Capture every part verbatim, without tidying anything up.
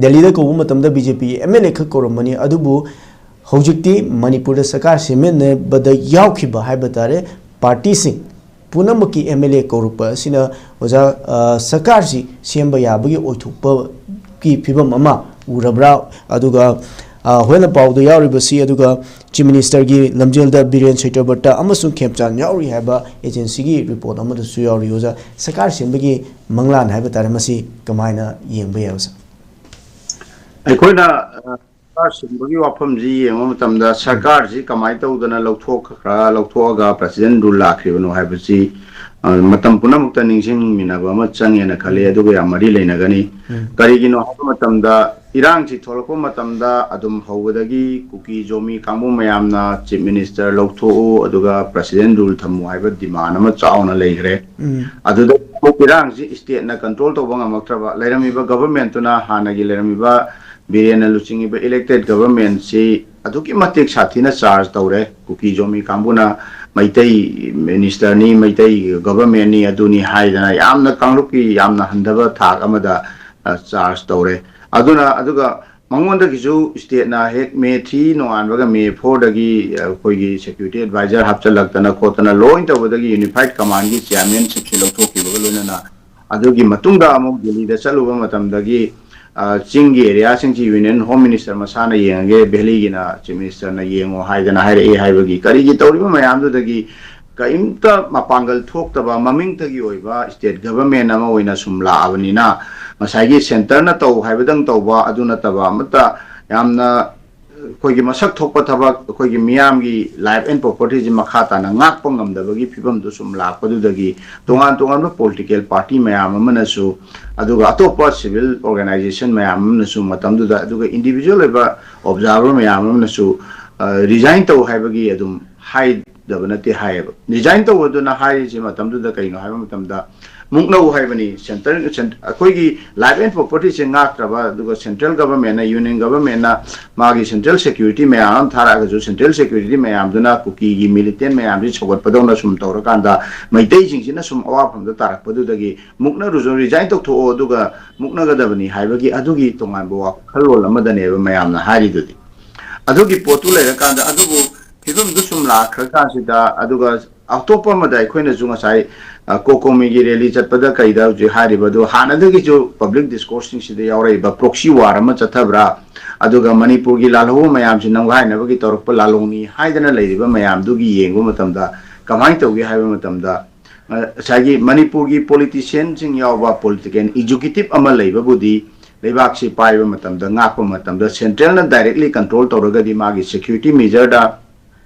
ꯗꯦꯜꯂꯤꯗ ꯀꯧꯕ ꯃꯇꯝꯗ ꯕꯤ ꯖꯦ ꯄꯤꯒꯤ ꯑꯦꯝ ꯑꯦꯜ ꯑꯦ ꯈꯛ ꯀꯧꯔꯝꯕꯅꯤ, ꯑꯗꯨꯕꯨ ꯍꯧꯖꯤꯛꯇꯤ ꯃꯅꯤꯄꯨꯔꯗ ꯁꯔꯀꯥꯔ ꯁꯦꯝꯃꯤꯟꯅꯕꯗ ꯌꯥꯎꯈꯤꯕ ꯍꯥꯏꯕ ꯇꯥꯔꯦ, ꯄꯥꯔꯇꯤꯁꯤꯡ ꯄꯨꯝꯅꯃꯛꯀꯤ ꯑꯦꯝ ꯑꯦꯜ ꯑꯦ ꯀꯧꯔꯛꯄ ꯑꯁꯤꯅ, ꯑꯣꯖꯥ, ꯑ, ꯁꯔꯀꯥꯔꯁꯤ ꯁꯦꯝꯕ ꯌꯥꯕꯒꯤ ꯑꯣꯏꯊꯣꯛꯄꯒꯤ ꯐꯤꯕꯝ ꯑꯃ ꯎꯔꯕ꯭ꯔꯥ? ꯑꯗꯨꯒ, ꯑ, ꯍꯣꯔꯦꯟꯅ ꯄꯥꯎꯗ ꯌꯥꯎꯔꯤꯕꯁꯤ, ꯑꯗꯨꯒ ꯆꯤꯐ ꯃꯤꯅꯤꯁꯇꯔꯒꯤ ꯂꯝꯖꯦꯜꯗ ꯕꯤꯔꯦꯟ ꯁꯩꯇ꯭ꯔꯕꯠꯇ ꯑꯃꯁꯨꯡ ꯈꯦꯝꯆꯥꯟ ꯌꯥꯎꯔꯤ ꯍꯥꯏꯕ ꯑꯦꯖꯦꯟꯁꯤꯒꯤ ꯔꯤꯄꯣꯔꯠ ꯑꯃꯗꯁꯨ ꯌꯥꯎꯔꯤ꯫ ꯑꯣꯖꯥ, ꯁꯔꯀꯥꯔ ꯁꯦꯝꯕꯒꯤ ꯃꯪꯂꯥꯟ ꯍꯥꯏꯕ ꯇꯥꯔꯦ, ꯃꯁꯤ ꯀꯃꯥꯏꯅ ꯌꯦꯡꯕ ꯌꯥꯏ, ꯑꯣꯖꯥ? ꯑꯩꯈꯣꯏꯅ, ꯑ, ꯁꯔꯀꯥꯔ ꯁꯤꯟꯕꯒꯤ ꯋꯥꯐꯝꯁꯤ ꯌꯦꯡꯕ ꯃꯇꯝꯗ, ꯎꯝ꯫ ꯁꯔꯀꯥꯔꯁꯤ ꯀꯃꯥꯏꯅ ꯇꯧꯗꯅ ꯂꯧꯊꯣꯛꯈ꯭ꯔ-, ꯂꯧꯊꯣꯛꯑꯒ ꯄ꯭ꯔꯁꯤꯗꯦꯟ ꯔꯨꯜ ꯂꯥꯛꯈ꯭ꯔꯤꯕꯅꯣ ꯍꯥꯏꯕꯁꯤ, ꯑ, ꯃꯇꯝ ꯄꯨꯝꯅꯃꯛꯇ ꯅꯤꯡꯁꯤꯡꯃꯤꯟꯅꯕ ꯑꯃ ꯆꯪꯉꯦꯅ ꯈꯜꯂꯤ, ꯎꯝ꯫ ꯑꯗꯨꯒ ꯌꯥꯝ ꯃꯔꯤ ꯂꯩꯅꯒꯅꯤ꯫ ꯎꯝ꯫ ꯀꯔꯤꯒꯤꯅꯣ ꯍꯥꯏꯕ ꯃꯇꯝꯗ, ꯏꯔꯥꯡꯁꯤ ꯊꯣꯛꯂꯛꯄ ꯃꯇꯝꯗ ꯑꯗꯨꯝ ꯍꯧꯕꯗꯒꯤ ꯀꯨꯀꯤ ꯖꯣꯃꯤ ꯀꯥꯡꯕꯨ ꯃꯌꯥꯝꯅ ꯆꯤꯐ ꯃꯤꯅꯤꯁꯇꯔ ꯂꯧꯊꯣꯛꯎ, ꯑꯗꯨꯒ ꯄ꯭ꯔꯁꯤꯗꯦꯟ ꯔꯨꯜ ꯊꯝꯃꯨ ꯍꯥꯏꯕ ꯗꯤꯃꯥꯟ ꯑꯃ ꯆꯥꯎꯅ ꯂꯩꯈ꯭ꯔꯦ꯫ ꯎꯝ꯫ ꯑꯗꯨꯗ ꯏꯔꯥꯡꯁꯤ ꯁ꯭ꯇꯦꯠꯅ ꯀꯟꯇ꯭ꯔꯣꯜ ꯇꯧꯕ ꯉꯝꯃꯛꯇ꯭ꯔꯕ, ꯂꯩꯔꯝꯃꯤꯕ ꯒꯚꯔꯟꯃꯦꯟꯠꯇꯨꯅ, ꯍꯥꯟꯅꯒꯤ ꯂꯩꯔꯝꯃꯤꯕ ꯕꯤꯔꯦꯟꯅ ꯂꯨꯆꯤꯡꯉꯤꯕ ꯏꯂꯦꯛꯇꯦꯗ ꯒꯚꯔꯟꯃꯦꯟꯠꯁꯤ ꯑꯗꯨꯛꯀꯤ ꯃꯇꯤꯛ ꯁꯥꯊꯤꯅ ꯆꯥꯔꯖ ꯇꯧꯔꯦ꯫ ꯀꯨꯀꯤ ꯖꯣꯃꯤ ꯀꯥꯡꯕꯨꯅ ꯃꯩꯇꯩ ꯃꯤꯅꯤꯁꯇꯔꯅꯤ, ꯃꯩꯇꯩ ꯒꯚꯔꯟꯃꯦꯟꯠꯅꯤ, ꯑꯗꯨꯅꯤ ꯍꯥꯏꯗꯅ ꯌꯥꯝꯅ ꯀꯥꯡꯂꯨꯞꯀꯤ ꯌꯥꯝꯅ ꯍꯟꯊꯕ ꯊꯥꯛ ꯑꯃꯗ, ꯑ, ꯆꯥꯔꯖ ꯇꯧꯔꯦ꯫ ꯑꯗꯨꯅ, ꯑꯗꯨꯒ ꯃꯉꯣꯟꯗꯒꯤꯁꯨ ꯁ꯭ꯇꯦꯠꯅ ꯍꯦꯛ ꯃꯦ ꯊ꯭ꯔꯤ ꯅꯣꯡꯉꯥꯟꯕꯒ ꯃꯦ ꯐꯣꯔꯗꯒꯤ ꯑꯩꯈꯣꯏꯒꯤ ꯁꯦꯀ꯭ꯌꯨꯔꯤꯇꯤ ꯑꯦꯗꯚꯥꯏꯖꯔ ꯍꯥꯞꯆꯤꯜꯂꯛꯇꯅ ꯈꯣꯠꯇꯅ ꯂꯣꯏ ꯇꯧꯕꯗꯒꯤ ꯌꯨꯅꯤꯐꯥꯏꯠ ꯀꯃꯥꯟꯒꯤ ꯆꯤꯌꯥꯔꯃꯦꯟꯁꯤꯞꯁꯤ ꯂꯧꯊꯣꯛꯈꯤꯕꯒ ꯂꯣꯏꯅꯅ, ꯑꯗꯨꯒꯤ ꯃꯇꯨꯡꯗ ꯑꯃꯨꯛ ꯗꯦꯜꯂꯤꯗ ꯆꯠꯂꯨꯕ ꯃꯇꯝꯗꯒꯤ, ꯑ, ꯆꯤꯡꯒꯤ ꯑꯦꯔꯤꯌꯥꯁꯤꯡꯁꯤ ꯌꯨꯅꯤꯌꯟ ꯍꯣꯝ ꯃꯤꯅꯤꯁꯇꯔ ꯃꯁꯥꯅ ꯌꯦꯡꯉꯒꯦ, ꯚꯦꯂꯤꯒꯤꯅ ꯆꯤꯐ ꯃꯤꯅꯤꯁꯇꯔꯅ ꯌꯦꯡꯉꯣ ꯍꯥꯏꯗꯅ ꯍꯥꯏꯔꯛꯑꯦ ꯍꯥꯏꯕꯒꯤ, ꯀꯔꯤꯒꯤ ꯇꯧꯔꯤꯕ ꯃꯌꯥꯝꯗꯨꯗꯒꯤ ꯀꯔꯤꯝꯇ ꯃꯄꯥꯡꯒꯜ ꯊꯣꯛꯇꯕ, ꯃꯃꯤꯡꯇꯒꯤ ꯑꯣꯏꯕ ꯁ꯭ꯇꯦꯠ ꯒꯚꯔꯟꯃꯦꯟꯠ ꯑꯃ ꯑꯣꯏꯅ ꯁꯨꯝ ꯂꯥꯛꯑꯕꯅꯤꯅ, ꯉꯁꯥꯏꯒꯤ ꯁꯦꯟꯇꯔꯅ ꯇꯧ ꯍꯥꯏꯕꯗꯪ ꯇꯧꯕ, ꯑꯗꯨ ꯅꯠꯇꯕ ꯑꯃꯠꯇ ꯌꯥꯝꯅ ꯑꯩꯈꯣꯏꯒꯤ ꯃꯁꯛ ꯊꯣꯛꯄ ꯊꯕꯛ, ꯑꯩꯈꯣꯏꯒꯤ ꯃꯤꯌꯥꯝꯒꯤ ꯂꯥꯏꯐ ꯑꯦꯟ ꯄ꯭ꯔꯣꯄꯔꯇꯤꯁꯤ ꯃꯈꯥ ꯇꯥꯅ ꯉꯥꯛꯄ ꯉꯝꯗꯕꯒꯤ ꯐꯤꯕꯝꯗꯨ ꯁꯨꯝ ꯂꯥꯛꯄꯗꯨꯗꯒꯤ, ꯇꯣꯉꯥꯟ ꯇꯣꯉꯥꯟꯕ ꯄꯣꯂꯤꯇꯤꯀꯦꯜ ꯄꯥꯔꯇꯤ ꯃꯌꯥꯝ ꯑꯃꯅꯁꯨ, ꯑꯗꯨꯒ ꯑꯇꯣꯞꯄ ꯁꯤꯚꯤꯜ ꯑꯣꯔꯒꯅꯥꯏꯖꯦꯁꯟ ꯃꯌꯥꯝ ꯑꯃꯅꯁꯨ ꯃꯇꯝꯗꯨꯗ, ꯑꯗꯨꯒ ꯏꯟꯗꯤꯚꯤꯖꯨꯋꯦꯜ ꯑꯣꯏꯕ ꯑꯣꯕꯖꯥꯔꯚꯔ ꯃꯌꯥꯝ ꯑꯃꯅꯁꯨ, ꯑ, ꯔꯤꯖꯥꯏꯟ ꯇꯧ ꯍꯥꯏꯕꯒꯤ ꯑꯗꯨꯝ ꯍꯥꯏꯗꯕ ꯅꯠꯇꯦ ꯍꯥꯏꯌꯦꯕ꯫ ꯔꯤꯖꯥꯏꯟ ꯇꯧꯕꯗꯨꯅ ꯍꯥꯏꯔꯤꯁꯤ ꯃꯇꯝꯗꯨꯗ ꯀꯩꯅꯣ ꯍꯥꯏꯕ ꯃꯇꯝꯗ, ꯃꯨꯛꯅꯧ ꯍꯥꯏꯕꯅꯤ꯫ ꯁꯦꯟꯇꯔ ꯑꯩꯈꯣꯏꯒꯤ ꯂꯥꯏꯐ ꯑꯦꯟ ꯄ꯭ꯔꯣꯄꯔꯇꯤꯁꯦ ꯉꯥꯛꯇ꯭ꯔꯕ, ꯑꯗꯨꯒ ꯁꯦꯟꯇ꯭ꯔꯦꯜ ꯒꯕꯔꯃꯦꯟꯅ, ꯌꯨꯅꯤꯌꯟ ꯒꯕꯔꯃꯦꯟꯅ ꯃꯥꯒꯤ ꯁꯦꯟꯇ꯭ꯔꯦꯜ ꯁꯦꯀ꯭ꯌꯨꯔꯤꯇꯤ ꯃꯌꯥꯝ ꯑꯃ ꯊꯥꯔꯛꯑꯒꯁꯨ, ꯁꯦꯟꯇ꯭ꯔꯦꯜ ꯁꯦꯀ꯭ꯌꯨꯔꯤꯇꯤ ꯃꯌꯥꯝꯗꯨꯅ ꯀꯨꯀꯤꯒꯤ ꯃꯤꯂꯤꯇꯦꯟ ꯃꯌꯥꯝꯁꯤ ꯁꯧꯒꯠꯄꯗꯧꯅ ꯁꯨꯝ ꯇꯧꯔꯀꯥꯟꯗ, ꯃꯩꯇꯩꯁꯤꯡꯁꯤꯅ ꯁꯨꯝ ꯑꯋꯥꯐꯝꯗ ꯇꯥꯔꯛꯄꯗꯨꯗꯒꯤ ꯃꯨꯛꯅꯔꯨꯁꯨ, ꯔꯤꯖꯥꯏꯟ ꯇꯧꯊꯣꯛꯑꯣ, ꯑꯗꯨꯒ ꯃꯨꯛꯅꯒꯗꯕꯅꯤ ꯍꯥꯏꯕꯒꯤ ꯑꯗꯨꯒꯤ ꯇꯣꯉꯥꯟꯕ ꯋꯥꯈꯜꯂꯣꯟ ꯑꯃꯗꯅꯦꯕ ꯃꯌꯥꯝꯅ ꯍꯥꯏꯔꯤꯗꯨꯗꯤ꯫ ꯑꯗꯨꯒꯤ ꯄꯣꯠꯇꯨ ꯂꯩꯔꯀꯥꯟꯗ, ꯑꯗꯨꯕꯨ ꯐꯤꯕꯝꯗꯨ ꯁꯨꯝ ꯂꯥꯛꯈ꯭ꯔꯀꯥꯟꯁꯤꯗ, ꯑꯗꯨꯒ ꯑꯇꯣꯞꯄ ꯑꯃꯗ ꯑꯩꯈꯣꯏꯅꯁꯨ ꯉꯁꯥꯏ, ꯑ, ꯀꯣꯀꯣꯃꯤꯒꯤ ꯔꯦꯂꯤ ꯆꯠꯄꯗ ꯀꯩꯗ ꯍꯧꯖꯤꯛ ꯍꯥꯏꯔꯤꯕ ꯑꯗꯨ ꯍꯥꯟꯅꯗꯒꯤꯁꯨ ꯄꯕ꯭ꯂꯤꯛ ꯗꯤꯁꯀꯣꯔꯁꯁꯤꯡꯁꯤꯗ ꯌꯥꯎꯔꯛꯏꯕ ꯄ꯭ꯔꯣꯛꯁꯤ ꯋꯥꯔ ꯑꯃ ꯆꯠꯊꯕ꯭ꯔꯥ, ꯑꯗꯨꯒ ꯃꯅꯤꯄꯨꯔꯒꯤ ꯂꯥꯜꯍꯧꯕ ꯃꯌꯥꯝꯁꯤ ꯅꯝꯒꯥꯏꯅꯕꯒꯤ ꯇꯧꯔꯛꯄ ꯂꯥꯜꯂꯧꯅꯤ ꯍꯥꯏꯗꯅ ꯂꯩꯔꯤꯕ ꯃꯌꯥꯝꯗꯨꯒꯤ ꯌꯦꯡꯕ ꯃꯇꯝꯗ ꯀꯃꯥꯏꯅ ꯇꯧꯒꯦ ꯍꯥꯏꯕ ꯃꯇꯝꯗ, ꯑ, ꯉꯁꯥꯏꯒꯤ ꯃꯅꯤꯄꯨꯔꯒꯤ ꯄꯣꯂꯤꯇꯤꯁꯤꯌꯟꯁꯤꯡ ꯌꯥꯎꯕ ꯄꯣꯂꯤꯇꯤꯀꯦꯜ ꯑꯦꯛꯖꯤꯀ꯭ꯌꯨꯇꯤꯕ ꯑꯃ ꯂꯩꯕꯕꯨꯗꯤ ꯂꯩꯕꯥꯛꯁꯤ ꯄꯥꯏꯕ ꯃꯇꯝꯗ, ꯉꯥꯛꯄ ꯃꯇꯝꯗ ꯁꯦꯟꯇ꯭ꯔꯦꯜꯅ ꯗꯥꯏꯔꯦꯛꯂꯤ ꯀꯟꯇ꯭ꯔꯣꯜ ꯇꯧꯔꯒꯗꯤ ꯃꯥꯒꯤ ꯁꯦꯀ꯭ꯌꯨꯔꯤꯇꯤ ꯃꯦꯖꯔꯗ,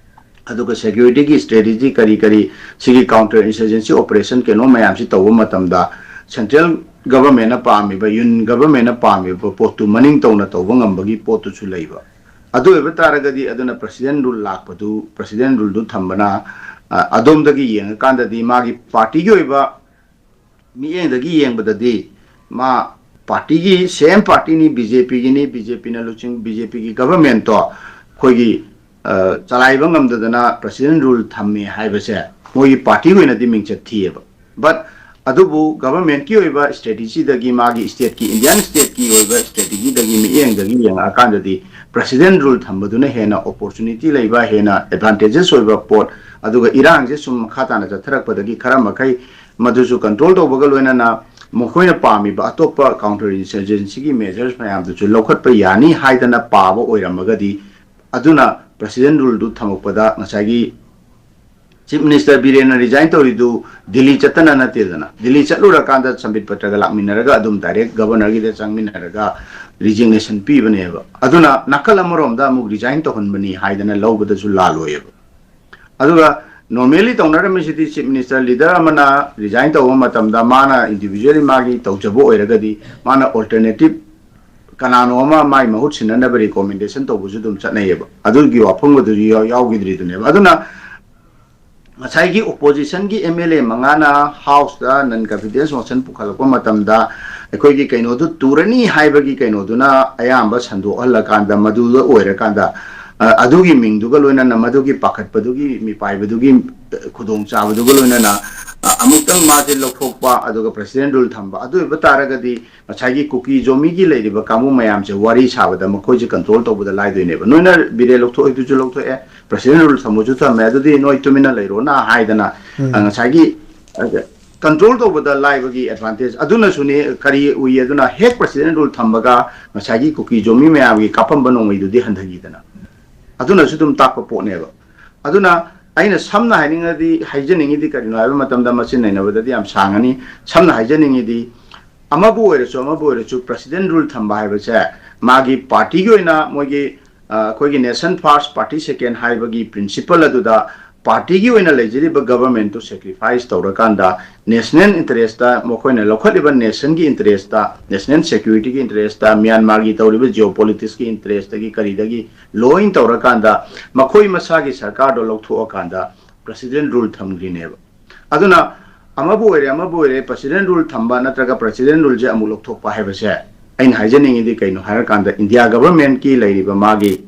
ꯑꯗꯨꯒ ꯁꯦꯀ꯭ꯌꯨꯔꯤꯇꯤꯒꯤ ꯁ꯭ꯇ꯭ꯔꯦꯇꯦꯖꯤ ꯀꯔꯤ ꯀꯔꯤ, ꯁꯤꯒꯤ ꯀꯥꯎꯟꯇꯔ ꯏꯟꯁꯔꯖꯦꯟꯁꯤ ꯑꯣꯄꯔꯦꯁꯟ ꯀꯩꯅꯣ ꯃꯌꯥꯝꯁꯤ ꯇꯧꯕ ꯃꯇꯝꯗ ꯁꯦꯟꯇ꯭ꯔꯦꯜ ꯒꯕꯔꯃꯦꯟꯅ ꯄꯥꯝꯃꯤꯕ, ꯌꯨꯅꯤꯌꯟ ꯒꯕꯔꯃꯦꯟꯅ ꯄꯥꯝꯃꯤꯕ ꯄꯣꯠꯇꯨ ꯃꯅꯤꯡ ꯇꯧꯅ ꯇꯧꯕ ꯉꯝꯕꯒꯤ ꯄꯣꯠꯇꯨꯁꯨ ꯂꯩꯕ꯫ ꯑꯗꯨ ꯑꯣꯏꯕ ꯇꯥꯔꯒꯗꯤ ꯑꯗꯨꯅ ꯄ꯭ꯔꯁꯤꯗꯦꯟ ꯔꯨꯜ ꯂꯥꯛꯄꯗꯨ, ꯄ꯭ꯔꯁꯤꯗꯦꯟ ꯔꯨꯜꯗꯨ ꯊꯝꯕꯅ, ꯑ, ꯑꯗꯣꯝꯗꯒꯤ ꯌꯦꯡꯉꯀꯥꯟꯗꯗꯤ ꯃꯥꯒꯤ ꯄꯥꯔꯇꯤꯒꯤ ꯑꯣꯏꯕ ꯃꯤꯠꯌꯦꯡꯗꯒꯤ ꯌꯦꯡꯕꯗꯗꯤ ꯃꯥ ꯄꯥꯔꯇꯤꯒꯤ, ꯁꯦꯝ ꯄꯥꯔꯇꯤꯅꯤ, ꯕꯤ ꯖꯦ ꯄꯤꯒꯤꯅꯤ, ꯕꯤ ꯖꯦ ꯄꯤꯅ ꯂꯨꯆꯤꯡ, ꯕꯤ ꯖꯦ ꯄꯤꯒꯤ ꯒꯕꯔꯃꯦꯟꯇꯣ ꯑꯩꯈꯣꯏꯒꯤ, ꯑ, ꯆꯂꯥꯏꯕ ꯉꯝꯗꯗꯅ ꯄ꯭ꯔꯁꯤꯗꯦꯟ ꯔꯨꯜ ꯊꯝꯃꯦ ꯍꯥꯏꯕꯁꯦ ꯃꯣꯏꯒꯤ ꯄꯥꯔꯇꯤꯒꯤ ꯑꯣꯏꯅꯗꯤ ꯃꯤꯡꯆꯠ ꯊꯤꯌꯦꯕ꯫ ꯕꯠ ꯑꯗꯨꯕꯨ ꯒꯕꯔꯃꯦꯟꯠꯀꯤ ꯑꯣꯏꯕ ꯁ꯭ꯇ꯭ꯔꯦꯇꯦꯖꯤꯗꯒꯤ, ꯃꯥꯒꯤ ꯁ꯭ꯇꯦꯠꯀꯤ, ꯏꯟꯗꯤꯌꯥꯟ ꯁ꯭ꯇꯦꯠꯀꯤ ꯑꯣꯏꯕ ꯁ꯭ꯇ꯭ꯔꯦꯇꯦꯖꯤꯗꯒꯤ ꯃꯤꯠꯌꯦꯡꯗꯒꯤ ꯌꯦꯡꯉꯛꯑꯀꯥꯟꯗꯗꯤ ꯄ꯭ꯔꯁꯤꯗꯦꯟ ꯔꯨꯜ ꯊꯝꯕꯗꯨꯅ ꯍꯦꯟꯅ ꯑꯣꯄꯣꯔꯆꯨꯅꯤꯇꯤ ꯂꯩꯕ, ꯍꯦꯟꯅ ꯑꯦꯗꯚꯥꯟꯇꯦꯖꯦꯁ ꯑꯣꯏꯕ ꯄꯣꯠ, ꯑꯗꯨꯒ ꯏꯔꯥꯡꯁꯦ ꯁꯨꯝ ꯃꯈꯥ ꯇꯥꯅ ꯆꯠꯊꯔꯛꯄꯗꯒꯤ ꯈꯔ ꯃꯈꯩ ꯃꯗꯨꯁꯨ ꯀꯟꯇ꯭ꯔꯣꯜ ꯇꯧꯕꯒ ꯂꯣꯏꯅꯅ ꯃꯈꯣꯏꯅ ꯄꯥꯝꯃꯤꯕ ꯑꯇꯣꯞꯄ ꯀꯥꯎꯟꯇꯔ ꯏꯟꯁꯔꯖꯦꯟꯁꯤꯒꯤ ꯃꯦꯖꯔꯁ ꯃꯌꯥꯝꯗꯨꯁꯨ ꯂꯧꯈꯠꯄ ꯌꯥꯅꯤ ꯍꯥꯏꯗꯅ ꯄꯥꯕ ꯑꯣꯏꯔꯝꯃꯒꯗꯤ, ꯑꯗꯨꯅ ꯄ꯭ꯔꯁꯤꯗꯦꯟ ꯔꯨꯜꯗꯨ ꯊꯝꯃꯛꯄꯗ ꯉꯁꯥꯏꯒꯤ ꯆꯤꯐ ꯃꯤꯅꯤꯁꯇꯔ ꯕꯤꯔꯦꯟꯅ ꯔꯤꯖꯥꯏꯟ ꯇꯧꯔꯤꯗꯨ ꯗꯤꯜꯂꯤ ꯆꯠꯇꯅ ꯅꯠꯇꯦꯗꯅ꯫ ꯗꯤꯜꯂꯤ ꯆꯠꯂꯨꯔꯀꯥꯟꯗ ꯁꯝꯕꯤꯠ ꯄꯇ꯭ꯔꯒ ꯂꯥꯛꯃꯤꯟꯅꯔꯒ ꯑꯗꯨꯝ ꯗꯥꯏꯔꯦꯛ ꯒꯕꯔꯅꯔꯒꯤꯗ ꯆꯪꯃꯤꯟꯅꯔꯒ ꯔꯤꯖꯤꯒꯅꯦꯁꯟ ꯄꯤꯕꯅꯦꯕ꯫ ꯑꯗꯨꯅ ꯅꯥꯀꯜ ꯑꯃꯔꯣꯝꯗ ꯑꯃꯨꯛ ꯔꯤꯖꯥꯏꯟ ꯇꯧꯍꯟꯕꯅꯤ ꯍꯥꯏꯗꯅ ꯂꯧꯕꯗꯁꯨ ꯂꯥꯜꯂꯣꯏꯌꯦꯕ꯫ ꯑꯗꯨꯒ ꯅꯣꯔꯃꯦꯜꯂꯤ ꯇꯧꯅꯔꯝꯃꯤꯁꯤꯗꯤ ꯆꯤꯐ ꯃꯤꯅꯤꯁꯇꯔ ꯂꯤꯗꯔ ꯑꯃꯅ ꯔꯤꯖꯥꯏꯟ ꯇꯧꯕ ꯃꯇꯝꯗ ꯃꯥꯅ ꯏꯟꯗꯤꯕꯤꯖꯨꯋꯦꯜꯂꯤ ꯃꯥꯒꯤ ꯇꯧꯖꯕ ꯑꯣꯏꯔꯒꯗꯤ ꯃꯥꯅ ꯑꯣꯜꯇꯔꯅꯦꯇꯤꯞ ꯀꯅꯥꯅꯣ ꯑꯃ ꯃꯥꯒꯤ ꯃꯍꯨꯠ ꯁꯤꯟꯅꯅꯕ ꯔꯤꯀꯣꯃꯦꯟꯗꯦꯁꯟ ꯇꯧꯕꯁꯨ ꯑꯗꯨꯝ ꯆꯠꯅꯩꯌꯦꯕ꯫ ꯑꯗꯨꯒꯤ ꯋꯥꯐꯝ ꯑꯗꯨꯁꯨ ꯌꯥꯎ-, ꯌꯥꯎꯈꯤꯗ꯭ꯔꯤꯗꯨꯅꯦꯕ꯫ ꯑꯗꯨꯅ ꯉꯁꯥꯏꯒꯤ ꯑꯣꯄꯣꯖꯤꯁꯟꯒꯤ ꯑꯦꯝ ꯑꯦꯜ ꯑꯦ ꯃꯉꯥꯅ ꯍꯥꯎꯁꯇ ꯅꯟ ꯀꯟꯐꯤꯗꯦꯟꯁ ꯃꯣꯁꯟ ꯄꯨꯈꯠꯂꯛꯄ ꯃꯇꯝꯗ ꯑꯩꯈꯣꯏꯒꯤ ꯀꯩꯅꯣꯗꯨ ꯇꯨꯔꯅꯤ ꯍꯥꯏꯕꯒꯤ ꯀꯩꯅꯣꯗꯨꯅ ꯑꯌꯥꯝꯕ ꯁꯟꯗꯣꯛꯍꯜꯂꯀꯥꯟꯗ, ꯃꯗꯨꯗ ꯑꯣꯏꯔꯀꯥꯟꯗ, ꯑ, ꯑꯗꯨꯒꯤ ꯃꯤꯡꯗꯨꯒ ꯂꯣꯏꯅꯅ, ꯃꯗꯨꯒꯤ ꯄꯥꯈꯠꯄꯗꯨꯒꯤ, ꯃꯤꯄꯥꯏꯕꯗꯨꯒꯤ, ꯑ, ꯈꯨꯗꯣꯡꯆꯥꯕꯗꯨꯒ ꯂꯣꯏꯅꯅ, ꯑ, ꯑꯃꯨꯛꯇꯪ ꯃꯥꯁꯦ ꯂꯧꯊꯣꯛꯄ, ꯑꯗꯨꯒ ꯄ꯭ꯔꯦꯁꯤꯗꯦꯟ ꯔꯨꯜ ꯊꯝꯕ, ꯑꯗꯨ ꯑꯣꯏꯕ ꯇꯥꯔꯒꯗꯤ ꯉꯁꯥꯏꯒꯤ ꯀꯨꯀꯤ ꯖꯣꯃꯤꯒꯤ ꯂꯩꯔꯤꯕ ꯀꯥꯡꯕꯨ ꯃꯌꯥꯝꯁꯦ ꯋꯥꯔꯤ ꯁꯥꯕꯗ ꯃꯈꯣꯏꯁꯦ ꯀꯟꯇ꯭ꯔꯣꯜ ꯇꯧꯕꯗ ꯂꯥꯏꯗꯣꯏꯅꯦꯕ꯫ ꯅꯣꯏꯅ ꯕꯤꯔꯦ ꯂꯧꯊꯣꯛꯏꯗꯨꯁꯨ ꯂꯧꯊꯣꯛꯑꯦ, ꯄ꯭ꯔꯦꯁꯤꯗꯦꯟ ꯔꯨꯜ ꯊꯝꯕꯁꯨ ꯊꯝꯃꯦ, ꯑꯗꯨꯗꯤ ꯅꯣꯏ ꯇꯨꯃꯤꯟꯅ ꯂꯩꯔꯣꯅ ꯍꯥꯏꯗꯅ, ꯎꯝ꯫ ꯑ, ꯉꯁꯥꯏꯒꯤ, ꯑ, ꯀꯟꯇ꯭ꯔꯣꯜ ꯇꯧꯕꯗ ꯂꯥꯏꯕꯒꯤ ꯑꯦꯗꯚꯥꯟꯇꯦꯖ ꯑꯗꯨꯅꯁꯨꯅꯤ꯫ ꯀꯔꯤ ꯎꯏ? ꯑꯗꯨꯅ ꯍꯦꯛ ꯄ꯭ꯔꯦꯁꯤꯗꯦꯟ ꯔꯨꯜ ꯊꯝꯕꯒ ꯉꯁꯥꯏꯒꯤ ꯀꯨꯀꯤ ꯖꯣꯃꯤ ꯃꯌꯥꯝꯒꯤ ꯀꯥꯞꯄꯝꯕ ꯅꯣꯡꯃꯩꯗꯨꯗꯤ ꯍꯟꯊꯈꯤꯗꯅ꯫ ꯑꯗꯨꯅꯁꯨ ꯑꯗꯨꯝ ꯇꯥꯛꯄ ꯄꯣꯠꯅꯦꯕ꯫ ꯑꯗꯨꯅ ꯑꯩꯅ ꯁꯝꯅ ꯍꯥꯏꯅꯤꯡꯉꯗꯤ, ꯍꯥꯏꯖꯅꯤꯡꯉꯤꯗꯤ ꯀꯔꯤꯅꯣ ꯍꯥꯏꯕ ꯃꯇꯝꯗ, ꯃꯁꯤ ꯅꯩꯅꯕꯗꯗꯤ ꯌꯥꯝ ꯁꯥꯡꯉꯅꯤ꯫ ꯁꯝꯅ ꯍꯥꯏꯖꯅꯤꯡꯉꯤꯗꯤ, ꯑꯃꯕꯨ ꯑꯣꯏꯔꯁꯨ ꯑꯃꯕꯨ ꯑꯣꯏꯔꯁꯨ ꯄ꯭ꯔꯦꯁꯤꯗꯦꯟ ꯔꯨꯜ ꯊꯝꯕ ꯍꯥꯏꯕꯁꯦ ꯃꯥꯒꯤ ꯄꯥꯔꯇꯤꯒꯤ ꯑꯣꯏꯅ ꯃꯣꯏꯒꯤ, ꯑ, ꯑꯩꯈꯣꯏꯒꯤ nation first party second ꯍꯥꯏꯕꯒꯤ ꯄ꯭ꯔꯤꯟꯁꯤꯄꯜ ꯑꯗꯨꯗ ꯄꯥꯔꯇꯤꯒꯤ ꯑꯣꯏꯅ ꯂꯩꯖꯔꯤꯕ ꯒꯕꯔꯃꯦꯟꯠꯇꯨ ꯁꯦꯀ꯭ꯔꯤꯐꯥꯏꯁ ꯇꯧꯔꯀꯥꯟꯗ, ꯅꯦꯁꯅꯦꯜ ꯏꯟꯇꯔꯦꯁꯇ, ꯃꯈꯣꯏꯅ ꯂꯧꯈꯠꯂꯤꯕ ꯅꯦꯁꯟꯒꯤ ꯏꯟꯇꯔꯦꯁꯇ, ꯅꯦꯁꯅꯦꯜ ꯁꯦꯀ꯭ꯌꯨꯔꯤꯇꯤꯒꯤ ꯏꯟꯇꯔꯦꯁꯇ, ꯃ꯭ꯌꯥꯟꯃꯥꯔꯒꯤ ꯇꯧꯔꯤꯕ ꯖꯤꯑꯣ ꯄꯣꯂꯤꯇꯤꯛꯁꯀꯤ ꯏꯟꯇꯔꯦꯁꯇꯒꯤ ꯀꯔꯤꯗꯒꯤ ꯂꯣꯏꯅ ꯇꯧꯔꯀꯥꯟꯗ, ꯃꯈꯣꯏ ꯃꯁꯥꯒꯤ ꯁꯔꯀꯥꯔꯗꯣ ꯂꯧꯊꯣꯛꯑꯀꯥꯟꯗ ꯄ꯭ꯔꯦꯁꯤꯗꯦꯟ ꯔꯨꯜ ꯊꯝꯈ꯭ꯔꯤꯅꯦꯕ꯫ ꯑꯗꯨꯅ ꯑꯃꯕꯨ ꯑꯣꯏꯔꯦ ꯑꯃꯕꯨ ꯑꯣꯏꯔꯦ, ꯄ꯭ꯔꯦꯁꯤꯗꯦꯟ ꯔꯨꯜ ꯊꯝꯕ ꯅꯠꯇ꯭ꯔꯒ ꯄ꯭ꯔꯦꯁꯤꯗꯦꯟ ꯔꯨꯜꯁꯦ ꯑꯃꯨꯛ ꯂꯧꯊꯣꯛꯄ ꯍꯥꯏꯕꯁꯦ, ꯑꯩꯅ ꯍꯥꯏꯖꯅꯤꯡꯉꯤꯗꯤ ꯀꯩꯅꯣ ꯍꯥꯏꯔꯀꯥꯟꯗ, ꯏꯟꯗꯤꯌꯥ ꯒꯕꯔꯃꯦꯟꯠꯀꯤ ꯂꯩꯔꯤꯕ ꯃꯥꯒꯤ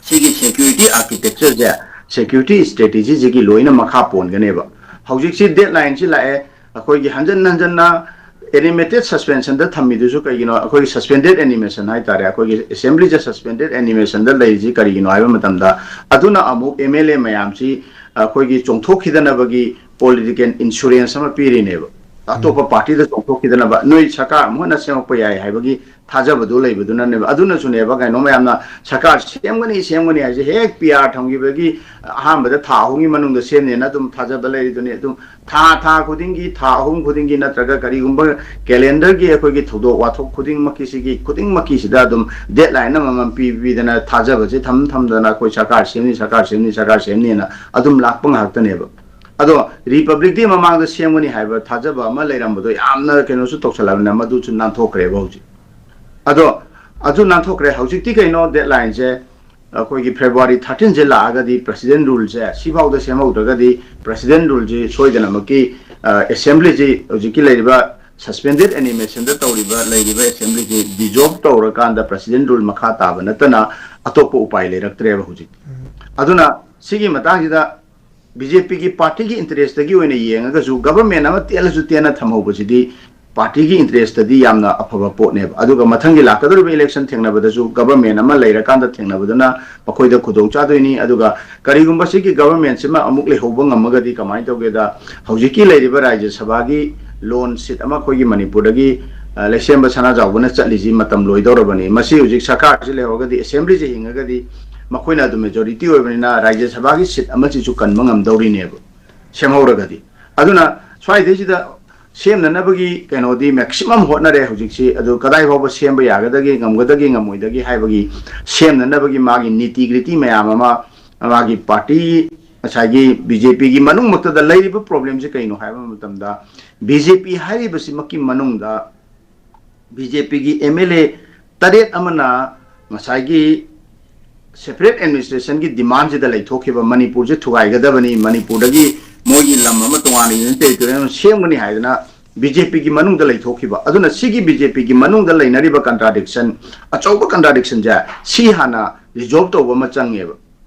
ꯁꯤꯒꯤ ꯁꯦꯀ꯭ꯌꯨꯔꯤꯇꯤ ꯑꯥꯔꯀꯤꯇꯦꯛꯆꯔꯁꯦ, ꯁꯦꯀ꯭ꯌꯨꯔꯤꯇꯤ ꯁ꯭ꯇ꯭ꯔꯦꯇꯦꯖꯤꯁꯤꯒꯤ ꯂꯣꯏꯅ ꯃꯈꯥ ꯄꯣꯟꯒꯅꯦꯕ꯫ ꯍꯧꯖꯤꯛꯁꯤ ꯗꯦꯗꯂꯥꯏꯟꯁꯤ ꯂꯥꯛꯑꯦ, ꯑꯩꯈꯣꯏꯒꯤ ꯍꯟꯖꯟ ꯍꯟꯖꯟꯅ ꯑꯦꯅꯤꯃꯦꯇꯦꯗ ꯁꯁꯄꯦꯟꯁꯟꯗ ꯊꯝꯃꯤꯗꯨꯁꯨ ꯀꯩꯒꯤꯅꯣ? ꯑꯩꯈꯣꯏꯒꯤ ꯁꯁꯄꯦꯟꯗꯦꯗ ꯑꯦꯅꯤꯃꯦꯁꯟ ꯍꯥꯏꯇꯥꯔꯦ, ꯑꯩꯈꯣꯏꯒꯤ ꯑꯦꯁꯦꯝꯕ꯭ꯂꯤꯁꯦ ꯁꯁꯄꯦꯟꯗꯦꯗ ꯑꯦꯅꯤꯃꯦꯁꯟꯗ ꯂꯩꯔꯤꯁꯤ ꯀꯔꯤꯒꯤꯅꯣ ꯍꯥꯏꯕ ꯃꯇꯝꯗ, ꯑꯗꯨꯅ ꯑꯃꯨꯛ ꯑꯦꯝ ꯑꯦꯜ ꯑꯦ ꯃꯌꯥꯝꯁꯤ ꯑꯩꯈꯣꯏꯒꯤ ꯆꯣꯡꯊꯣꯛꯈꯤꯗꯅꯕꯒꯤ ꯄꯣꯂꯤꯇꯤꯀꯦꯜ ꯏꯟꯁꯨꯔꯦꯟꯁ ꯑꯃ ꯄꯤꯔꯤꯅꯦꯕ꯫ ꯑꯇꯣꯞꯄ ꯄꯥꯔꯇꯤꯗ ꯆꯣꯡꯊꯣꯛꯈꯤꯗꯅꯕ, ꯅꯣꯏ ꯁꯔꯀꯥꯔ ꯑꯃꯨꯛ ꯍꯟꯅ ꯁꯦꯝꯃꯛꯄ ꯌꯥꯏ ꯍꯥꯏꯕꯒꯤ ꯊꯥꯖꯕꯗꯨ ꯂꯩꯕꯗꯨꯅꯅꯦꯕ꯫ ꯑꯗꯨꯅꯁꯨꯅꯦꯕ ꯀꯩꯅꯣ ꯃꯌꯥꯝꯅ ꯁꯔꯀꯥꯔ ꯁꯦꯝꯒꯅꯤ ꯁꯦꯝꯒꯅꯤ ꯍꯥꯏꯁꯦ, ꯍꯦꯛ ꯄꯤ ꯑꯥꯔ ꯊꯝꯈꯤꯕꯒꯤ ꯑꯍꯥꯟꯕꯗ ꯊꯥ ꯑꯍꯨꯝꯒꯤ ꯃꯅꯨꯡꯗ ꯁꯦꯝꯅꯦꯅ ꯑꯗꯨꯝ ꯊꯥꯖꯕ ꯂꯩꯔꯤꯗꯨꯅꯤ꯫ ꯑꯗꯨꯝ ꯊꯥ ꯊꯥ ꯈꯨꯗꯤꯡꯒꯤ, ꯊꯥ ꯑꯍꯨꯝ ꯈꯨꯗꯤꯡꯒꯤ, ꯅꯠꯇ꯭ꯔꯒ ꯀꯔꯤꯒꯨꯝꯕ ꯀꯦꯂꯦꯟꯗꯔꯒꯤ ꯑꯩꯈꯣꯏꯒꯤ ꯊꯧꯗꯣꯛ ꯋꯥꯊꯣꯛ ꯈꯨꯗꯤꯡꯃꯛꯀꯤ, ꯁꯤꯒꯤ ꯈꯨꯗꯤꯡꯃꯛꯀꯤꯁꯤꯗ ꯑꯗꯨꯝ ꯗꯦꯗꯂꯥꯏꯟ ꯑꯃꯃꯝ ꯄꯤꯕꯤꯗꯅ, ꯊꯥꯖꯕꯁꯦ ꯊꯝ ꯊꯝꯗꯅ, ꯑꯩꯈꯣꯏ ꯁꯔꯀꯥꯔ ꯁꯦꯝꯅꯤ, ꯁꯔꯀꯥꯔ ꯁꯦꯝꯅꯤ, ꯁꯔꯀꯥꯔ ꯁꯦꯝꯅꯤꯅ ꯑꯗꯨꯝ ꯂꯥꯛꯄ ꯉꯥꯛꯇꯅꯦꯕ꯫ ꯑꯗꯣ ꯔꯤꯄꯕ꯭ꯂꯤꯛꯇꯤ ꯃꯃꯥꯡꯗ ꯁꯦꯝꯒꯅꯤ ꯍꯥꯏꯕ ꯊꯥꯖꯕ ꯑꯃ ꯂꯩꯔꯝꯕꯗꯣ ꯌꯥꯝꯅ ꯀꯩꯅꯣꯁꯨ ꯇꯧꯁꯜꯂꯕꯅꯤꯅ ꯃꯗꯨꯁꯨ ꯅꯥꯟꯊꯣꯛꯈ꯭ꯔꯦꯕ ꯍꯧꯖꯤꯛ꯫ ꯑꯗꯣ ꯑꯗꯨ ꯅꯥꯟꯊꯣꯛꯈ꯭ꯔꯦ꯫ ꯍꯧꯖꯤꯛꯇꯤ ꯀꯩꯅꯣ, ꯗꯦꯗꯂꯥꯏꯟꯁꯦ ꯑꯩꯈꯣꯏꯒꯤ ꯐꯦꯕ꯭ꯔꯨꯋꯥꯔꯤ ꯊꯥꯔꯇꯤꯟꯁꯦ ꯂꯥꯛꯑꯒꯗꯤ ꯄ꯭ꯔꯁꯤꯗꯦꯟ ꯔꯨꯜꯁꯦ ꯁꯤꯐꯥꯎꯗ ꯁꯦꯝꯍꯧꯗ꯭ꯔꯒꯗꯤ ꯄ꯭ꯔꯁꯤꯗꯦꯟ ꯔꯨꯜꯁꯤ ꯁꯣꯏꯗꯅꯃꯛꯀꯤ ꯑꯦꯁꯦꯝꯕ꯭ꯂꯤꯁꯤ ꯍꯧꯖꯤꯛꯀꯤ ꯂꯩꯔꯤꯕ ꯁꯁꯄꯦꯟꯗꯦꯠ ꯑꯦꯅꯤꯃꯦꯁꯟꯗ ꯇꯧꯔꯤꯕ ꯂꯩꯔꯤꯕ ꯑꯦꯁꯦꯝꯕ꯭ꯂꯤꯁꯤ ꯗꯤꯖꯣꯜꯕ ꯇꯧꯔꯀꯥꯟꯗ ꯄ꯭ꯔꯁꯤꯗꯦꯟ ꯔꯨꯜ ꯃꯈꯥ ꯇꯥꯕ ꯅꯠꯇꯅ ꯑꯇꯣꯞꯄ ꯎꯄꯥꯏ ꯂꯩꯔꯛꯇ꯭ꯔꯦꯕ ꯍꯧꯖꯤꯛ꯫ ꯑꯗꯨꯅ ꯁꯤꯒꯤ ꯃꯇꯥꯡꯁꯤꯗ ꯕꯤ ꯖꯦ ꯄꯤꯒꯤ ꯄꯥꯔꯇꯤꯒꯤ ꯏꯟꯇꯔꯦꯁꯇꯒꯤ ꯑꯣꯏꯅ ꯌꯦꯡꯉꯒꯁꯨ ꯒꯕꯔꯃꯦꯟ ꯑꯃ ꯇꯦꯜꯂꯁꯨ ꯇꯦꯟꯅ ꯊꯝꯍꯧꯕꯁꯤꯗꯤ ꯄꯥꯔꯇꯤꯒꯤ ꯏꯟꯇꯔꯦꯁꯇꯗꯤ ꯌꯥꯝꯅ ꯑꯐꯕ ꯄꯣꯠꯅꯦꯕ꯫ ꯑꯗꯨꯒ ꯃꯊꯪꯒꯤ ꯂꯥꯛꯀꯗꯧꯔꯤꯕ ꯏꯂꯦꯛꯁꯟ ꯊꯦꯡꯅꯕꯗꯁꯨ ꯒꯕꯔꯃꯦꯟ ꯑꯃ ꯂꯩꯔꯀꯥꯟꯗ ꯊꯦꯡꯅꯕꯗꯨꯅ ꯃꯈꯣꯏꯗ ꯈꯨꯗꯣꯡ ꯆꯥꯗꯣꯏꯅꯤ꯫ ꯑꯗꯨꯒ ꯀꯔꯤꯒꯨꯝꯕ ꯁꯤꯒꯤ ꯒꯕꯔꯃꯦꯟꯁꯤꯃ ꯑꯃꯨꯛ ꯂꯩꯍꯧꯕ ꯉꯝꯃꯒꯗꯤ ꯀꯃꯥꯏꯅ ꯇꯧꯒꯦꯗ, ꯍꯧꯖꯤꯛꯀꯤ ꯂꯩꯔꯤꯕ ꯔꯥꯖ꯭ꯌ ꯁꯚꯥꯒꯤ ꯂꯣꯟ ꯁꯤꯠ ꯑꯃ ꯑꯩꯈꯣꯏꯒꯤ ꯃꯅꯤꯄꯨꯔꯗꯒꯤ ꯑ, ꯂꯩꯁꯦꯝꯕ ꯁꯅꯥꯖꯥꯎꯕꯅ ꯆꯠꯂꯤꯁꯤ ꯃꯇꯝ ꯂꯣꯏꯗꯧꯔꯕꯅꯤ꯫ ꯃꯁꯤ ꯍꯧꯖꯤꯛ ꯁꯔꯀꯥꯔꯁꯤ ꯂꯩꯍꯧꯔꯒꯗꯤ, ꯑꯦꯁꯦꯝꯕ꯭ꯂꯤꯁꯤ ꯍꯤꯡꯉꯒꯗꯤ ꯃꯈꯣꯏꯅ ꯑꯗꯨꯝ ꯃꯦꯖꯣꯔꯤꯇꯤ ꯑꯣꯏꯕꯅꯤꯅ ꯔꯥꯖ꯭ꯌ ꯁꯚꯥꯒꯤ ꯁꯤꯠ ꯑꯃꯁꯤꯁꯨ ꯀꯟꯕ ꯉꯝꯗꯧꯔꯤꯅꯦꯕ ꯁꯦꯝꯍꯧꯔꯒꯗꯤ꯫ ꯑꯗꯨꯅ ꯁ꯭ꯋꯥꯏꯗꯩꯁꯤꯗ ꯁꯦꯝꯅꯅꯕꯒꯤ ꯀꯩꯅꯣꯗꯤ ꯃꯦꯛꯁꯤꯃꯝ ꯍꯣꯠꯅꯔꯦ ꯍꯧꯖꯤꯛꯁꯤ꯫ ꯑꯗꯨ ꯀꯗꯥꯏ ꯐꯥꯎꯕ ꯁꯦꯝꯕ ꯌꯥꯒꯗꯒꯦ, ꯉꯝꯒꯗꯒꯦ, ꯉꯝꯃꯣꯏꯗꯒꯦ ꯍꯥꯏꯕꯒꯤ ꯁꯦꯝꯅꯅꯕꯒꯤ ꯃꯥꯒꯤ ꯅꯤꯇꯤ ꯒ꯭ꯔꯤꯇꯤ ꯃꯌꯥꯝ ꯑꯃ ꯃꯥꯒꯤ ꯄꯥꯔꯇꯤ ꯉꯁꯥꯏꯒꯤ ꯕꯤ ꯖꯦ ꯄꯤꯒꯤ ꯃꯅꯨꯡꯃꯛꯇꯗ ꯂꯩꯔꯤꯕ ꯄ꯭ꯔꯣꯕ꯭ꯂꯦꯝꯁꯤ ꯀꯩꯅꯣ ꯍꯥꯏꯕ ꯃꯇꯝꯗ ꯕꯤ ꯖꯦ ꯄꯤ ꯍꯥꯏꯔꯤꯕꯁꯤꯃꯛꯀꯤ ꯃꯅꯨꯡꯗ ꯕꯤ ꯖꯦ ꯄꯤꯒꯤ ꯑꯦꯝ ꯑꯦꯜ ꯑꯦ ꯇꯔꯦꯠ ꯑꯃꯅ ꯉꯁꯥꯏꯒꯤ ꯁꯦꯄꯔꯦꯠ ꯑꯦꯗꯃꯤꯅꯤꯁꯇ꯭ꯔꯦꯁꯟꯒꯤ ꯗꯤꯃꯥꯟꯁꯤꯗ ꯂꯩꯊꯣꯛꯈꯤꯕ, ꯃꯅꯤꯄꯨꯔꯁꯦ ꯊꯨꯒꯥꯏꯒꯗꯕꯅꯤ, ꯃꯅꯤꯄꯨꯔꯗꯒꯤ ꯃꯣꯏꯒꯤ ꯂꯝ ꯑꯃ ꯇꯣꯉꯥꯟꯅ ꯌꯨꯅꯤꯌꯟ ꯇꯦꯔꯤꯇꯣꯔꯤ ꯑꯃ ꯁꯦꯝꯒꯅꯤ ꯍꯥꯏꯗꯅ ꯕꯤ ꯖꯦ ꯄꯤꯒꯤ ꯃꯅꯨꯡꯗ ꯂꯩꯊꯣꯛꯈꯤꯕ꯫ ꯑꯗꯨꯅ ꯁꯤꯒꯤ ꯕꯤ ꯖꯦ ꯄꯤꯒꯤ ꯃꯅꯨꯡꯗ ꯂꯩꯅꯔꯤꯕ ꯀꯟꯇ꯭ꯔꯥꯗꯤꯛꯁꯟ, ꯑꯆꯧꯕ ꯀꯟꯇ꯭ꯔꯥꯗꯤꯛꯁꯟꯁꯦ ꯁꯤ ꯍꯥꯟꯅ ꯔꯤꯖꯣꯜꯕ ꯇꯧꯕ ꯑꯃ ꯆꯪꯉꯦꯕ꯫